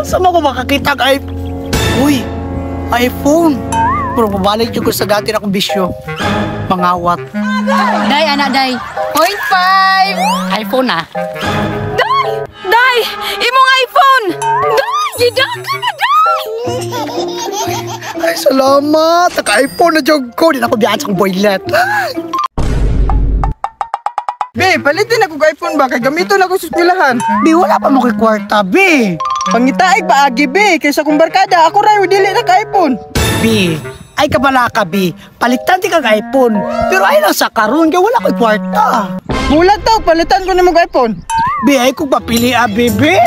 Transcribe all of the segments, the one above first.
Sa mo ko makakita ang Uy, iPhone. Pero mabalik ko sa dati na akong bisyo. Mangawat. Day, anak, day. 0.5. iPhone ah. Day! Day! Imong iPhone! Day! Gidagan na, day! Ay, salamat. Naka-iPhone na jud ko. Di na ako biyaan sa akong boylet. Be, palitin ako og iPhone ba kay gamiton ako sa eskwelahan. Bi, wala pa mo kay kwarta, bi. Pangitaig ba agi be kaysa kung barkada ako ra dili na ka iPhone. Bi, ay kabala ka, bi. Palitan di kag iPhone. Pero ay lang sa karon kay wala ko'y kwarta. Bulag taw palitan ko nimo og iPhone. Bi, ay kung papili ah, bebe.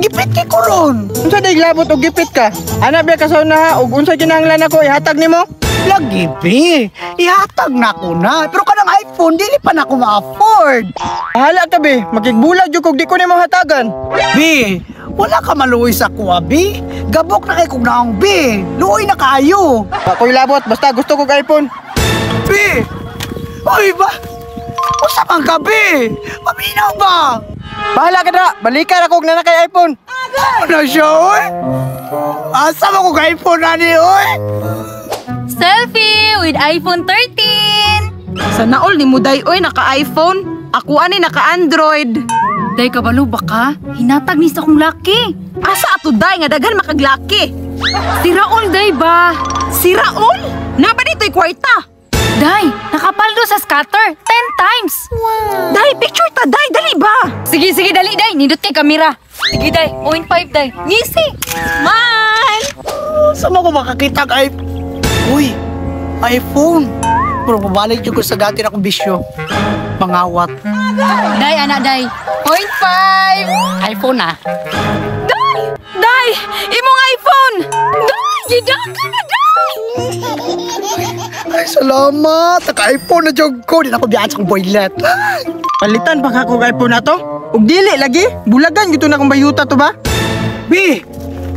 Gipit kay koron. Unsa day labot og gipit ka? Ana biya ka sa una ha ug unsa kinahanglan ako ihatag nimo? Lagi, bi. Ihatag na ko na. Pero kanang iPhone, dili pa na ako ma-afford. Bahala ka be, makigbulag jud kog di ko nimo hatagan. Bi, wala ka maluoy sa kuha, bi. Gabok na kay kog naong, bi. Luoy na kayo. Ako'y labot basta gusto kog iPhone. Bi! Uy, ba? Usa man ka, bi? Paminaw ba? Bahala ka dra, balikan ako og naa kay iPhone. Ano siya, oy? Asa mo kog iPhone na ni, oy? Selfie with iPhone 13. Sana all ni Muday oy naka-iPhone. Ako ani naka-Android. Day, kabalo ba ka? Hinatag ni sa akong laki. Asa ato day nga daghan makaglaki? Si Raul, day ba? Si Raul? Naba dito'y kwarta. Day, nakapaldo sa scatter 10 times. Day, picture ta day, dali ba? Sige, sige, dali, day. Nindot kay kamera. Sige, day. 0.5, day. Ngisi. Smile! Sa mo ko makakita ang Uy, iPhone. Pero mabalik ko sa dati na akong bisyo. Mangawat. Day, anak, day. 0.5. iPhone ah. Day! Day! Imong iPhone! Day! Gidagan na, day! Ay, salamat. Naka-iPhone na jud ko. Di na ako biyaan sa akong boylet. Palitan pa ka kog iPhone nato? Ug dili lagi, bulagan gyud na akong bayuta to ba? Bi!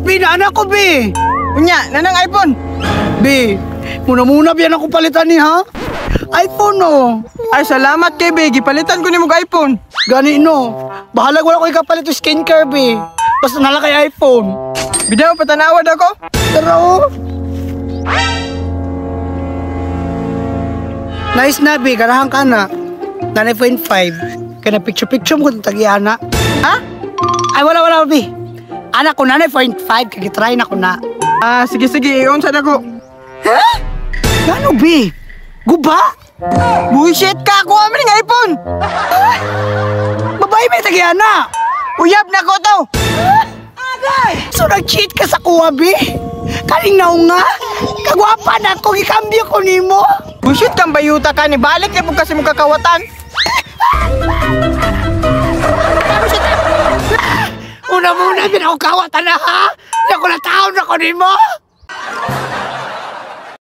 Bi, naanak ko, Bi! Unya, nanang iPhone. Bi, muna-muna biyan ako palitan ni, ha? iPhone, no. Ay salamat kay be, gipalitan ko nimo og iPhone. Gani, no. Bahala wala ko ikapalit yung skincare, Bi. Basta nala kay iPhone. Bidaw patanawad ako. Tara, oh. Nice na, Bi. Ganahan ka na. 9.5. Kaya na picture-picture mo kung tagiana. Ha? Ay, wala, wala, Bi. Anak ko na, 9.5. Kaya na ko na. Ah, sige sige, iunsa na ko. Gano, Bi? Guba? Bullshit ka, kuha man ning iPhone. Babae may tagiana. Uyab na ko to. So nag-cheat ka sa kuha, Bi? Kaning naunga? Kagwapa na ako, ikambyo ko nimo. Bullshit kang bayuta ka ni balik kay kasi mo kakawatan. Una muna, bin ako kawatan na, ha? Hindi ako nataon ako nimo.